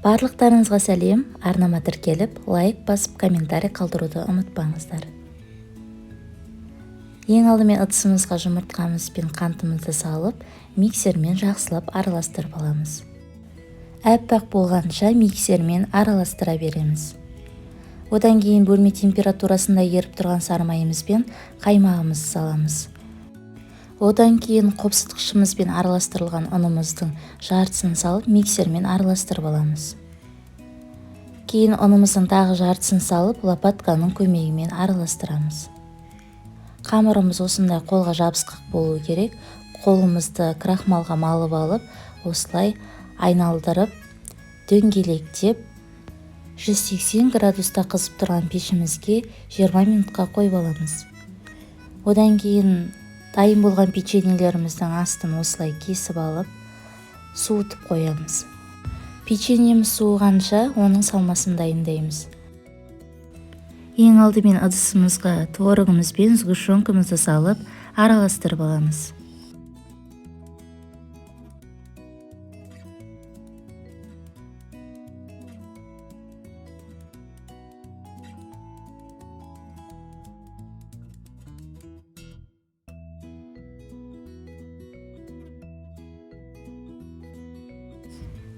Барлықтарыңызға сәлем! Арнама тіркеліп, лайк басып, комментарий қалдыруды ұмытпаңыздар. Ең алдымен ыдысымызға жұмыртқамыз бен қантымызды салып, миксермен жақсылап араластырып аламыз. Әппақ болғанша миксермен араластыра береміз. Одан кейін бөлме температурасында еріп тұрған сары майымыз бен қаймағымызды саламыз. Одан кейін қопсытқышымызбен араластырылған ұнымыздың жартысын салып, миксермен араластырып аламыз. Кейін ұнымыздың тағы жартысын салып, лопатканың көмегімен араластырамыз. Қамырымыз осындай қолға жабысқақ болу керек. Қолымызды крахмалға малып алып, осылай айналдырып, дөңгелектеп, 180 градуста қызып тұрған пешімізге 20 минутқа қойып аламыз. Одан кейін дайын болған печеньелеріміздің астын осылай кесіп алып, суытып қоямыз. Печеньеміз суығанша оның салмасын дайындаймыз. Ең алдымен ыдысымызға творогымыз бен сгущенкамызды салып, араластырып аламыз.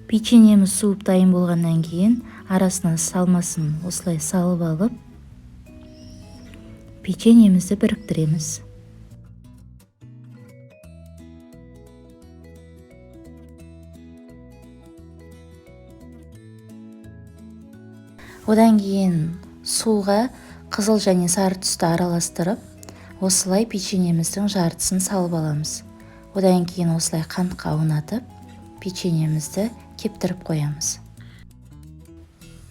Печеньеміз суып дайын болғаннан кейін арасына салмасын осылай салып алып, печеньемізді біріктіреміз. Одан кейін суға қызыл және сары түсті араластырып, осылай печеньеміздің жартысын салып аламыз. Одан кейін осылай қантқа аунатып, печеньемізді кептіріп қоямыз.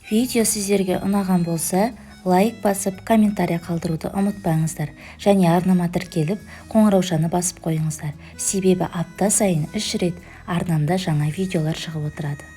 Видео сіздерге ұнаған болса, лайк басып, комментарий қалдыруды ұмытпаңыздар және арнама тіркеліп, қоңыраушаны басып қойыңыздар. Себебі апта сайын 3 рет арнамда жаңа видеолар шығып отырады.